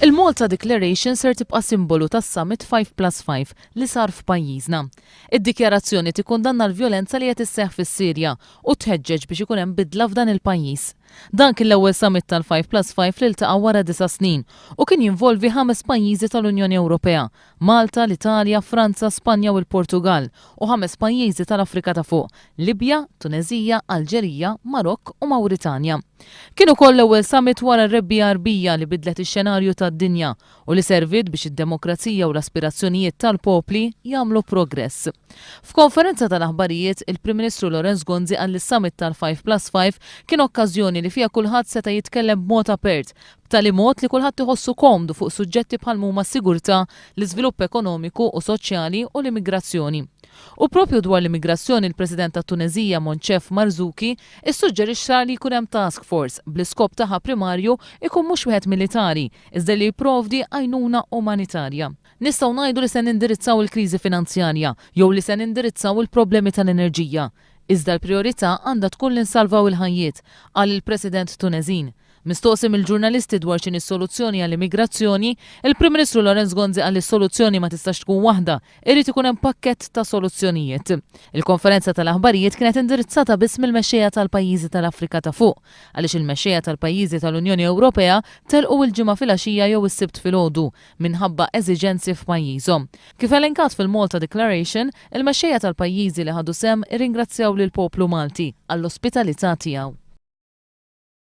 Il-Malta Declaration ser tibqa' simbolu tas-Summit 5 plus 5 li sar f'pajjiżna. Id-dikjarazzjoni tikkundanna l-vjolenza li qed isseħħ fis-Sirja u tħeġġeġ biex ikun hemm bidla f'dan il-pajjiż. Dan kien l-ewwel summit tal-Five plus Five li ltaqa' wara disa' snin u kien jinvolvi ħames pajjiżi tal-Unjoni Ewropea, Malta, l-Italja, Franza, Spanja u l-Portugall, u ħames pajjiżi tal-Afrika ta' Fuq, Libja, Tuneżija, Alġerija, Marokk u Mawritanja. Kien ukoll l-ewwel summit wara r-Rebbiegħa Għarbija li bidlet ix-xenarju tad-dinja u li serviet biex id-demokrazija u l-aspirazzjonijiet tal-popli jagħmlu progress. F'konferenza tal-aħbarijiet, il-Prim Ministru Lawrence Gonzi qal li s-summit tal-Five Plus Five kien okkażjoni li fiha kulħadd seta' jitkellem b'mod apert, b'tali mod li kulħadd iħossu komdu fuq suġġetti bħal m'huma s-sigurtà, l-iżvilupp ekonomiku u soċjali u l-immigrazzjoni. U proprju dwar l-immigrazzjoni l-President tat-Tuneżija Moncef Marzouki issuġġerixxa li jkun hemm task force bl-iskop tagħha primarju jkun mhux wieħed militari iżda li jipprovdi għajnuna umanitarja. Nistgħu ngħidu li se nindirizzaw il-kriżi finanzjarja jew li se nindirizzaw il-problemi tal-enerġija. Iżda l-prijorità għandha tkun li nsalvaw il-ħajjiet, qal il-President Tuneżin. Mistoqsi mill-ġurnalisti dwar x'inhi s-soluzzjoni għall-immigrazzjoni, il-Prim Ministru Lawrence Gonzi qal li s-soluzzjoni ma tistax tkun waħda, irid ikun hemm pakkett ta' soluzzjonijiet. Il-konferenza tal-aħbarijiet kienet indirizzata biss mill-mexxejja tal-pajjiżi tal-Afrika ta' Fuq, għaliex il-mexxejja tal-pajjiżi tal-Unjoni Ewropea telqu il-Ġimgħa filgħaxija jew is-Sibt filgħodu minħabba eżiġenzi f'pajjiżhom. Kif elenkat fil-Malta Declaration, il-mexxejja tal-pajjiżi li ħadu sehem irringrazzjaw lill-poplu Malti għall-ospitalità tiegħu.